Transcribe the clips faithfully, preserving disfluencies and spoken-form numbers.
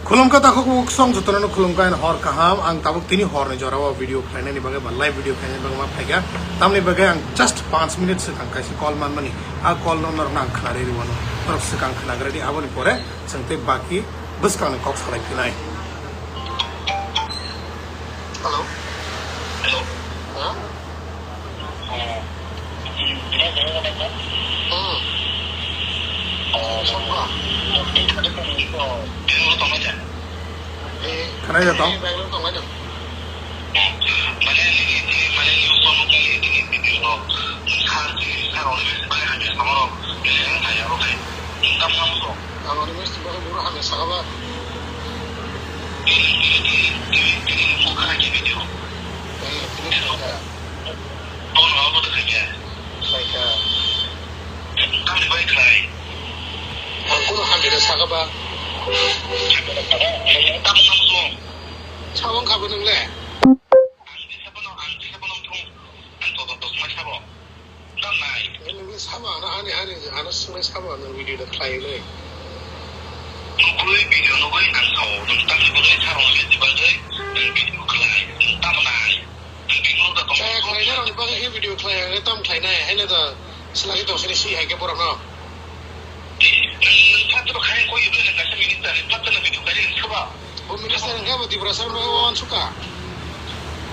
Khulumkha takhuk bukhuk song jotono khulumkha and hor kaham. Ang tabuk tini horni jorao video khlainani bagwi ba live video khlainani bagwi ma phaikha. Tamni bagwi ang just panch minute swkang kaisa call manmani. A call no norokno ang khwnarwi rwano. Norok swkang khwnagradi, aboni pore chwng tei baki bwskangni kok salai phinai. Hello. Hello. Huh? Khwnai ya tong? Bono abo da khaikha. Khaikha. Tamni bai khlai. Ang kuno hamjada saka ba. Tamo tamo song. Sabo wngkha bo nwngle. Ang kisa bono, ang kisa bono thung. Ang to to to smai sabo. Tam nai. Nwngle sabo ano ani ani ano smai sabo ano video da khlai le. Nugui video nugui ang sao. Nung tamni bwrwi sarong le dibal dei. Nung video khlai. Nung tam nai. Kaya khlainai rokni bagwi khe video khlai, ang tam khlainai, haino da swlagwi tong sini si hai khe borokno. Bo minister hwnkhe bo Tiprasa rokno uansukha.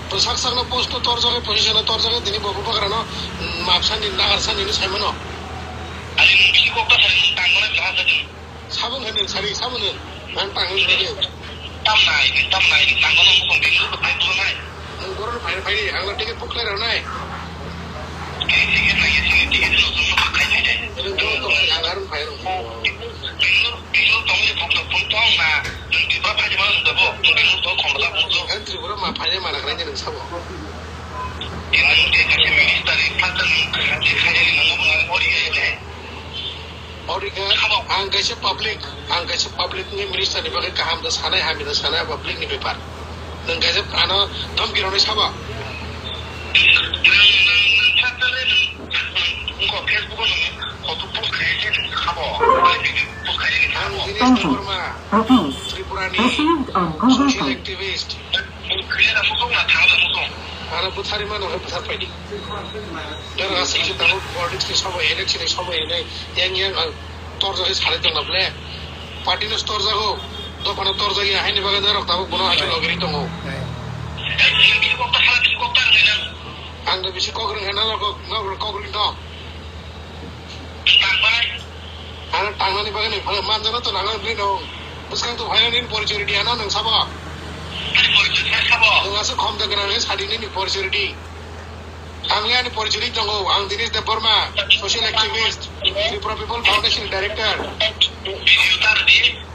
To sak sakno post no torjagwi, position no torjagwi, tini bo bubagrano, mm, map sani, nagar sani hinwi saimano. Sabo wngkha nini sari, sabo nini. Ang tang nini sari. Tam nai, tam nai, tang nini mukhung tini mukhung tang nai. Ang borok no phai phai, ang no ticket book khlai rw nai. Ticket nai, ticket, ticket no, no, no, khai nai de. Ang arun phai rw. Bangalore, Bangalore tong ni phone to phone tong na, nung di ba phai ma nung da bo, nung Bangalore to khom da bo. Ang Tripura ma phai ma na khlai nung sabo. Nung de ka se minister, pastor, nung khai nung ori nai. Orika, ang kaisa public, ang kaisa public ni minister ni bagwi kaham da sanai, hamya da sanai, public ni bepar. Nwng kaisa ano dhamki rwnai sabo. Nwng, nwng, nwng, nwng, nwng, nwng, nwng, Facebook o nwng photo post khai se nwng sabo. Post khai se nwng sabo. Ang Dinesh Debbarma, Tripura ni social activist. Ano bwthari mano, bwthar paidi. Dara aswk se tabuk politics ni sobo, election ni sobo hinwi yang yang ang torjagwi salai tongna ble. Party no torjago, dopha no torjagya, haini bagwi norok tabuk bono haikhe logiri tongo. Ang da bisi kok rwngkha norok, norok kok rwngkha. Ano tangnani bagwi nini phano manjano to nangani bagwi no. Bwskang to phaina nini porichori di ano nwng sabo. Nwng aswk khom da gwnang khe sadi nini porichori di. Ang ani porichori tongo, ang Dinesh Debbarma, social activist, Tripura People Foundation director.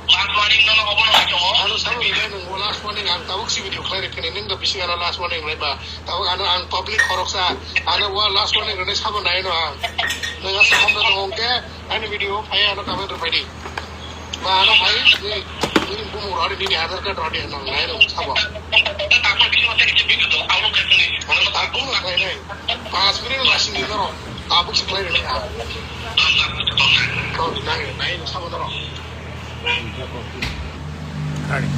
Last warning nono obono tongo. Ano sabo nwng nwng last warning ang tabuk si video khlai rwkhe nwng da bisi ano last warning lai ba. Tabuk ano ang public khoroksa, ano wa last warning rwni sabo nai no ang. Nwng aswk hamda tongo hwnkhe ani video phai ano comment rwphai di. Ba ano phai ni, ni bumung rwdi, nini Aadhaar card rwdi, ano nai no sabo. Tabuk khlai nai. Pas minute no lasing di norok. Tabuk si khlai rwni ang. Nai, nai no sabo norok. Ani.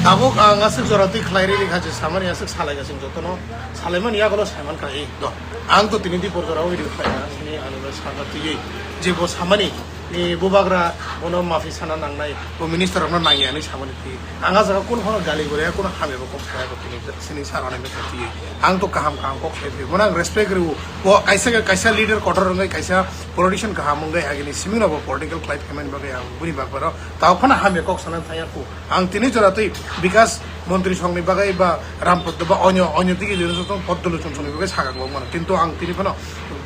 Tabuk ang aswk jora twi khlai riri kha je samani aswk salai gasing jotono salaimani yagulo saiman kha ei do. Ang to tini di porjora o video khlai na sini ani ba saka twi je bo samani ni bubagra bono mafi sana nangnai bo minister rokno nangya ani samani twi. Ang a jaga kun hono gali gore kun hamya bo kok saya ko tini sini sarani ba twi. Ang to kaham kaham kok sai twi. Bono ang respect rw bo kaisa kaisa leader kotor wngwi kaisa politician kaham wngwi agini siming no bo political khlai phaimani bagwi ang buni bagbaro Tao phano hamya kok sana thaya kho. Ang tini jora twi Bikas Montri songni bagwi ba Rampot ba onyo, onyo digi lino song Poddolo song songni bagwi sakang wng mano. Kintu ang tini phano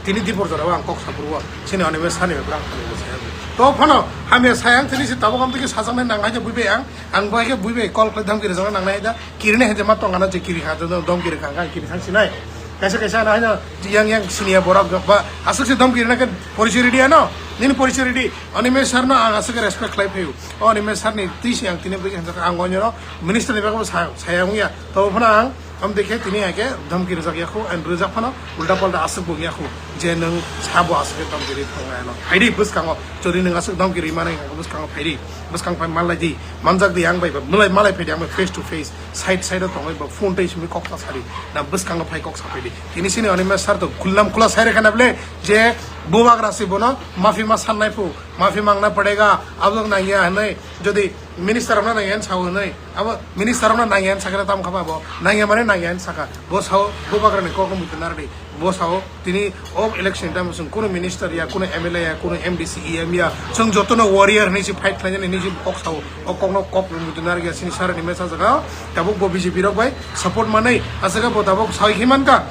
tini dipor jora ang kok sapurwo. Sini onime sani be brang phano saya. To phano hamya saya ang tini si tabok am tigi sajaknai nang haja buibai ang. Ang bai khe buibai call khlai dhamki rwjakna nang nai da. Kirini haja ma tong ana je kiri kha dom kiri kha kiri thang sinai. Kaisa kaisa ana haja yang yang sini ya borok ba asuk si dom kiri na kan porichori di ano. Nini porichori di. Animesh sir no ang aswk respect khlai phaio. O Animesh sir ni twi se ang tini bwkhe hamjak ang onyo no minister ni bagwi sa saya wngya. To phano ang Am dekhe tini ake dhamki rijak yakhu and rijak phano ulta palta aswk bo yakhu je nwng sabo aswk khe dhamki ri thangna ano. Phaidi bwskango, jodi nwng aswk dhamki ri mani bwskango phaidi, bwskang phai malai di, manjak di ang bai ba, malai malai phaidi ang bai face to face, side side o tongwi ba phone tei simi kok sa sari, na bwskango phai kok sa phaidi. Tini sini Animesh sir to khulnam khula sai rekha na ble je bubagra si bono mafi ma sannai phu, mafi mangna padega, abjak nangya hwnwi, jodi minister rokno nangya hwn sao hwnwi, abo minister rokno nangya hwn sakhe tamo kha ba bo, nangya mane nangya hwn sakha, bo sao bubagra ni kok muitu nardi, bo sao tini o election time chwng kuno minister ya, kuno M L A ya, kuno M D C, E M ya, chwng jotono warrior hwnwi se fight khlainani hwnwi se kok sao, o kokno kok muitu nardi ya sini sir ni mesa jaga, tabuk bo B J P rok bai support manwi, aswk bo tabuk sawi khe mankha.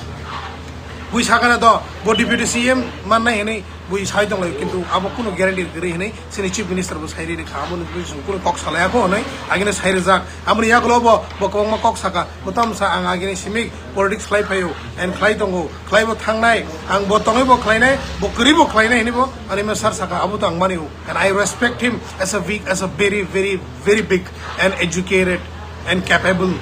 Bui sakha na do, bo deputy C M mannai hwnwi bui sai tong lai, kintu abo kuno guarantee kwrwi hwnwi chini chief minister bo sai rikha, abo ni bui chwng kuno kok salai ako hwnwi agini sai rijak. Aboni yagulo bo, bo kwbangma kok saka, bo tamsa ang agini simi politics khlai phaio, and khlai tongo, khlai bo thangnai, ang bo tongwi bo khlainai, bo kwrwi bo khlainai hwnwi bo ani ma sir saka, abo to ang mani o. And I respect him as a weak, as a very, very, very big and educated and capable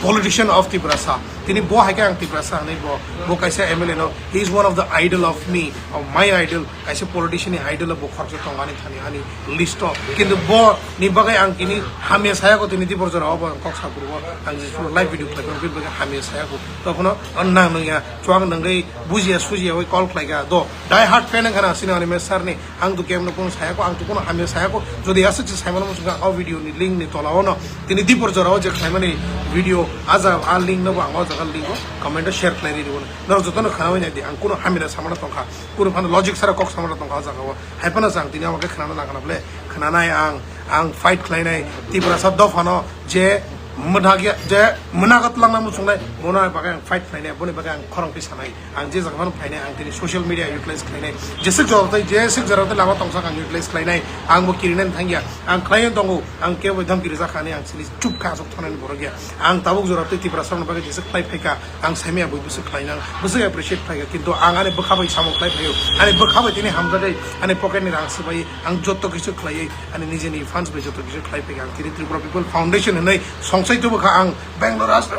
politician of Tiprasa. Tini bo hai khe ang Tiprasa hwnwi bo, bo kaisa M L A no, he is one of the idol of me, of my idol, kaisa politician ni idol bo khoroksa tong ani thani ani list o. Kintu bo ni bagwi ang tini hamya saya ko tini Dipor jora o bo ang kok sa phurugo, ang je live video khlai ko bini bagwi hamya saya ko. Tokhono nang nung ya chuang nungwi bujiya sujiya oi call khlai ga do. Die hard fan wngkha na sini ani me sir ni. Ang to kemno kuno saya ko, ang to kuno hamya saya ko. Jodi aswk se saimano muchungkha o video ni link ni tola o no. Tini Dipor jora o je khlaimani video aja a link no bo ang o jaga link o comment o share khlai ri dibo. Norok jotono khana bai nai di, ang kuno hamya samano tongkha. Kuno phano logic sara kok samano tongkha o jaga o. Hai phano chang tini amo khe khana nang khana ble. Khana nai ang, ang fight khlai nai Tiprasa dopha no je mwthak ya, je mwnago twlangna muchungnai, bono bagwi ang fight khlai nai, boni bagwi ang khorang twi sanai. Ang je jaga phano phainai, ang tini social media utilize khlainai. Jeswk jora tei, jeswk jora tei lama tongsak ang utilize khlainai. Ang bo kirinani thangya. Ang khlaiwi tongo. Ang kebo dhamki rijak kha hinwi ang sini chup kha, aswk thanani borok ya. Ang tabuk jora tei Tiprasa rokni bagwi jeswk khlai phaikha. Ang saimaya bui bwswk khlainang, bwswk appreciate phaikha. Kintu ang ani bwkha bai samung khlai phaio. Ani bwkha bai tini hamjakgwi, ani pocket ni rang swbai, ang jotto kisu khlaiwi, ani nijeni fans bai jotto kisu khlai phaikha. Ang tini Tripura People Foundation hinwi songsai tubu kha ang Bangalore as-,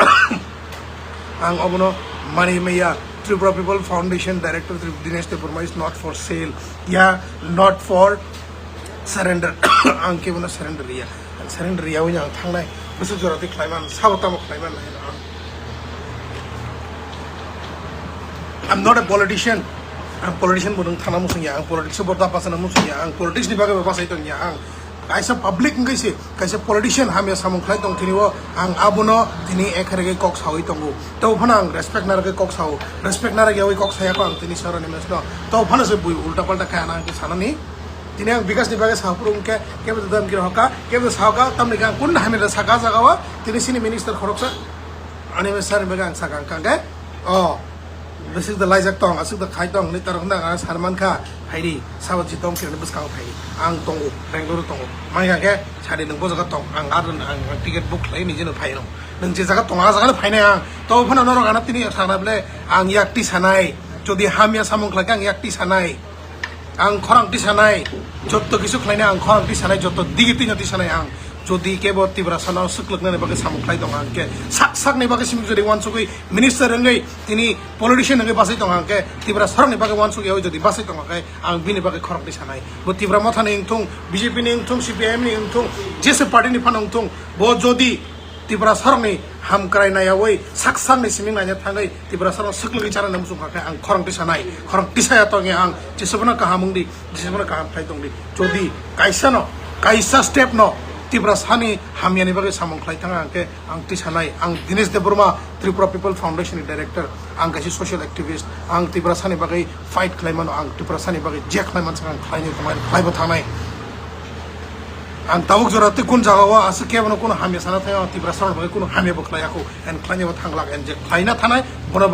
ang obono mani maya. Tripura People Foundation Director Tri-, Dinesh Debbarma is not for sale. Yeah, not for surrender. Ang kebono surrender ya. Ang surrender ya wini ang thangnai. Bwswk jora twi khlaiman, sabo tamo khlaiman hai ang. I'm not a politician. Ang politician bo nung thana musung ya. Ang politics bo da pasana musung ya. Ang politics ni bagwi bo pasai tong ya. Ang kaisa public wngwi se, kaisa politician hamya samung khlai tong thini o, ang abono tini ekha regwi kok sawi tongo. Tei phano ang respect na regwi kok sao, respect na regwi kok saya ko ang tini saro ni mesno. Tei phano se bui ulta palta kaya na ang sanani. Tini ang Bikash ni bagwi sa phuru wngkhe, kebo dam kira hoka, kebo sa hoka, tamni khe ang kun hamya saka jaga o, tini sini minister khoroksa, ani me sar ni bagwi ang saka ang kangkhe, o. Bwswk da laijak tong, aswk da khai tong hinwi torok da ang sana mankha. Phaidi, sabo chitong kirani bwskango phaidi. Ang tongo, Bangalore tongo. Mangya khe sadi nwng bo jaga tong, ang ar ang, ang ticket book khlai nijeno phai rw. Nwng je jaga tong, a jaga no phainai ang. To phano norok ano tini sakna ble ang yak ti sanai. Jodi hamya samung khlai khe ang yak ti sanai. Ang khorang tisanai, jotto kisu khlainai ang khorang tisanai, jotto digi tino tisanai ang. Jodi kebo Tiprasano swklwknani bagwi samung khlai tongo ang khe, sak sakni bagwi simi jodi uansugwi minister wngwi tini politician wngwi bachai tongo ang khe, Tiprasarokni bagwi uansugwi jodi bachai tongo khe, ang bini bagwi khorang tisanai. Bo Tipra Mothani wngthung, B J P ni wngthung, C P I M ni wngthung, jese party ni phano wngthung, bo jodi Tiprasarokni hamkrai naiyawi sak sakni simi naina thangwi Tiprasarok swklwgwi chanani muchung kha khe ang khorang tisanai, khorang tisaya tongya ang, jesubano kaham wngdi, jesubano kaham khlai tongdi. Jodi kaisano, kaisa step no Tiprasani hamyani bagwi samung khlai thang ang khe ang tisanai, ang Dinesh Debbarma, Tripura People Foundation ni director, ang kaisa social activist, ang Tiprasani bagwi fight khlai mano, ang Tiprasani bagwi je khlai mansa ang khlainai tongnai, khlaibo thangnai. Ang tabuk jora tei kun jaga o aswk khe bono kuno hamya sana thai, ang Tiprasa rok bai kuno hamya bo khlai ya kho, and khlai bo thang lak, and je khlai na thanai bono